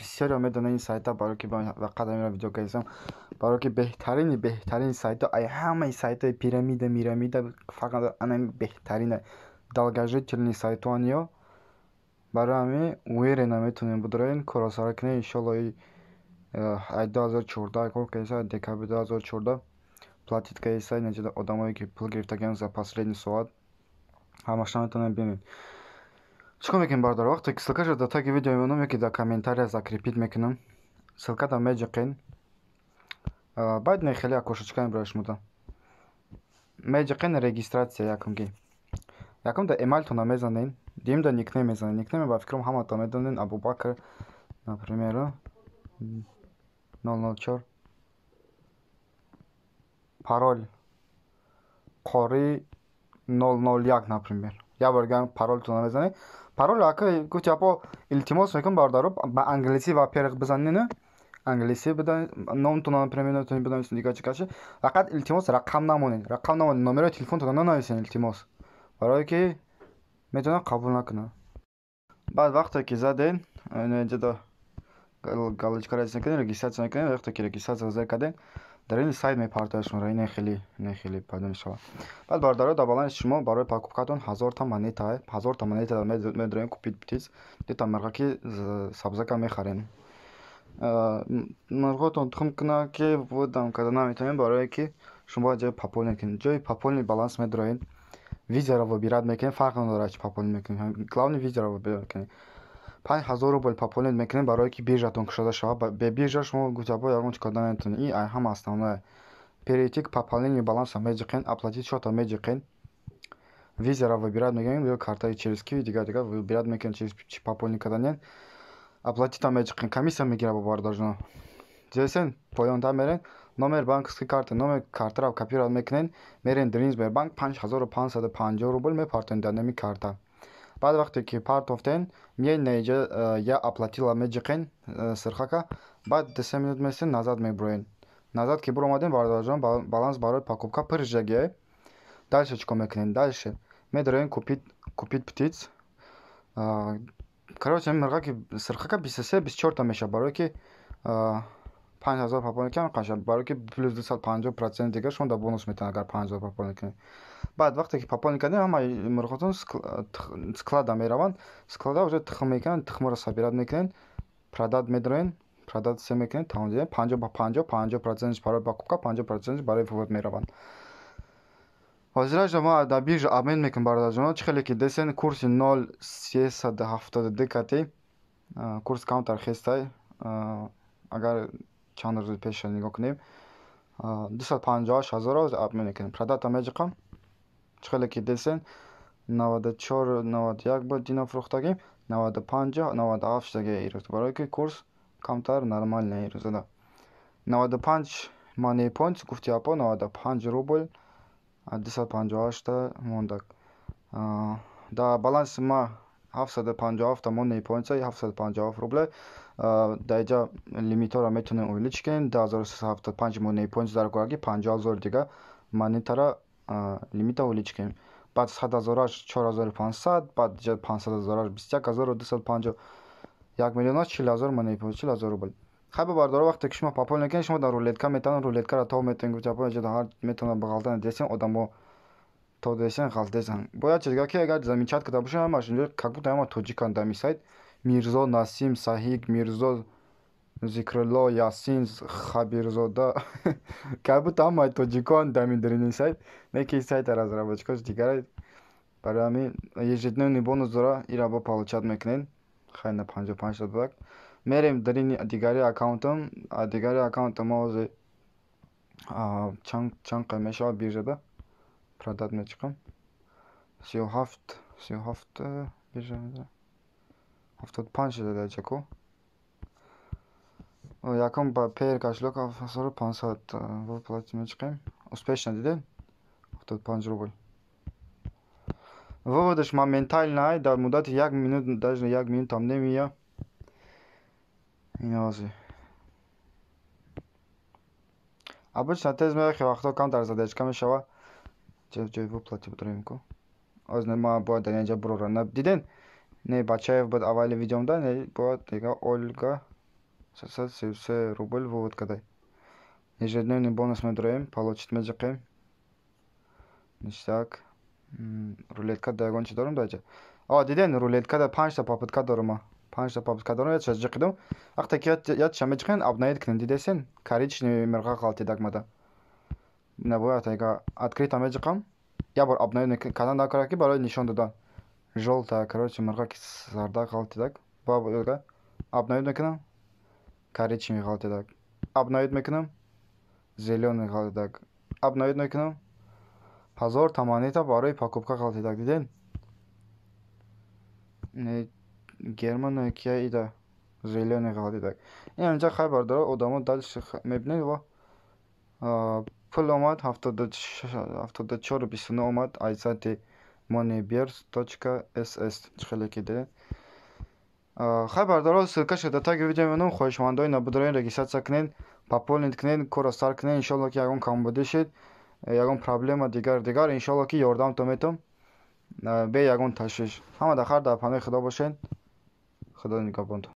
Бисёриҳо медонанд ин сайта, барое ки ба қадр видео кардам, барое ки беҳтарини беҳтарин сайта, ай ҳамаи сайтҳои пирамида мирамида фарқ надорад, анами беҳтарина долгожительный сайтҳоан ё. Барои ҳамин уверенно метавонем бидорем, корро сара кунем. Иншолло, ай 2014 кор кардеса, декабри 2014 платить кардеса. Инаҷода одамое ки пул гирифтагианд за последний соат, ҳамаша метавонем бинем. Чӣ кор мекунем, бародар? Вақте ки ссылкаша дар таги видео мемонам ёки дар комментария закрепить мекунам, ссылкада меҷиқен, баъд не хеле окошечка мебарад шумода. Меҷиқен регистрация, якумги якум да эмайлтона мезанен, дуюм да никнейм мезанен. Никнейме, ба фикрам, ҳаматон медонен: Абубакр, например, 004, пароль Қори 001, например. Як бор дигар паролтонро мезанед. Парол ака гуфти апо, илтимос мекунам, бародаро, ба англисӣ во-первых бизанен, англисӣ номтонро, например, метавонед бинависед, дигар чӣ каши. Фақат, илтимос, рақам намонед, рақам намонед, номерои телефонтонро нанависед, илтимос, барое ки метавонад қабул накунад. Баъд вақте ки заден, инҷода галочкаро ҳис мекунед, регистрация мекунед. Вақте ки регистрация зер кардем, дар ин сайт мепартояд шуморо, ине хеле, ине хеле пайдо мешавад. Баъд, бародаро, дар баланси шумо барои покупкатон 1000-та монета, 1000-та монета медорем. Купить птиц, дута мирғаки сабзака мехарем. Мирғотон тухм кунад ки выводам карда наметавонем, барое ки шумо бояд ҷои пополнить кунед. Ҷои пополнить баланс медороед, визаро выбирать мекунед, фарқ надорад чи пополнить мекунед, главный визаро выбирать мекунед. 5000 рубл пополнить мекунед, барое ки биржатон кушода шавад. Бе биржа шумо, гуфтабо, ягон чи карда наметавонед. Ин ҳама основное. Перейти к пополнению баланса меҷиқен, оплатить счета меҷиқен, визаро выбирать мекунем ё картаи через киви, дигар дигар выбирать мекунем, через чи пополнить карданен. Оплатить меҷиқен, комиссия мегирад, бародарҷонон. Дидесен, поёнтар мерен, номер банковской карты, номер картаро копировать мекунен, мерен дрин Сбербанк, 5550 рубл мепартоен дар номи карта. Баъд вақте ки партофтен, миёед наиҷа, «Я оплатила» меҷиқен, сирхака. Баъд 2-3 минут месен, назад мебуроен. Назад ки буромадем, бародарҷон, баланс барои покупка пур шудагиа. Дальше чӣ кор мекунем? Дальше медароем купить птиц. Короче, мирғаки сирхака 23, 24-та мешавад, барое ки 5000 пополнить кардам қаша, барое ки плюс 250% дигар шумо дар бонус метавонед, агар 5000 пополнить кунед. Баъд вақте ки пополнить кардем, ҳамаи мирғотон склада мераванд, склада уже тухм мекунанд, тухмро собирать мекунед, продать медароен, продать се мекунед, тамом. Дидем, 50 ба 50, 50%-ш барои покупка, 50%-ш барои вывод мераванд. Ҳозираҷа мо дар биржа обмен мекунем, бародарҷонон. Чӣ хеле ки десен, курси 0,372 кати курс камтар хестай. Агар чанд рӯзи пеша нигоҳ кунем, 258 ҳазорро обмен мекунем. Продать меҷиқам. Чӣ хеле ки десен, 94,91 буд дина фурӯхтагим, 95,97 шудагия ирӯз, барое ки курс камтар нормально ирӯзада. 95 money points гуфти апо, 95 рубл 258-та мондак. Дар баланси ма 757-та money points, 757 рубле. Дар инҷа лимитҳоро метавонем увеличить кунем. 2375 money points дар кораги 50 000 дига монетара лимита увеличить кунем. Баъд 100 ҳазораш 4500, баъд 500 ҳазораш 21 250, 1 миллионаш 40 000 money points, 40 000 рубл. Хай, бародаро, вақте ки шумо пополнить мекунед, шумо дар рулетка метавонед, рулеткаро тов метавонед. Гуфти апо, ҳар метавонад бағалтан десен, одамо то десен ғалтесанд. Бояд чиз дигар ки агар замечать карда бошед, ҳамаш инҷо как будто ҳама тоҷиканд дар ин сайт: Мирзо, Насим, Саҳик, Мирзо, Зикрулло, Ясин, Хабирзода, как будто ҳамаи тоҷикон дар ин сайт. Не ки сайта разработчикош дигаре. Барои ҳамин ежедневный бонус дора, ира бо получать мекунед. Хай, на 55-та додак. Мерем дар ини дигари аккаунтам. Дигари аккаунтам мо ҳозир чанд қай мешавад? Биржада продать мечиқам, 37, 37 биржа 75 шуда дар ҷако. Якум ба Payeer кошелёк 7500 выплатить мечиқем. Успешно, дидед, 75 рубл. Выводаш моментально, дар муддати як минут, даже як минутам немия. Ин обычно тез меояд, хеле вақтҳо камтар задержка мешавад. Ҷои выплаты бидорем ку. Ҳозир ман бояд дар инҷа бурорам. Диден, не, Бачаев буд аввали видеомда, не, бояд дига Ольга. 333 рубл вывод кадай. Ежедневный бонус медроем, получить меҷиқем. Ништяк. Рулетка да ягон чи дорум даҷа? О, диден, рулетка да панҷта попытка дорум. Панҷта попытка дорум, яча ҷиқидум. Вақте ки яча меҷиқен, обновить кунем, дидесен? Коричневый мирға ғалтидак мада. Набояд ага открыто меҷиқам. Я бор обновить кардан накара, ки барои нишон додан. Жёлтая, короче, мирға ки зарда ғалтидак. Ба обновить мекунам. Коричневый ғалтидак. Обновить мекунам. Зелёный ғалтидак. Обновить мекунам. 1000 монета барои покупка ғалтидак, диден? Не, Герман кия ида зелёный ғалтидак. Ин инҷа хай, бардора, одамо дальше мебинед ва пул омад, 74,29 омад аз сайти moneybirds.ss, хеле ки дидед. Хай, бардоро, ссылка ша дар таги видео мемонам. Хоҳишмандои набудороин регистрация кунед, пополнить кунед, корро сар кунед. Иншолло, ки ягон камбудӣ шид, ягон проблема, дигар дигар, иншолло, ки ёрдамтон метавам бе ягон ташвиш. Ҳама дар хайр, дар паноҳи Худо бошед. Худо нигаҳбонтон.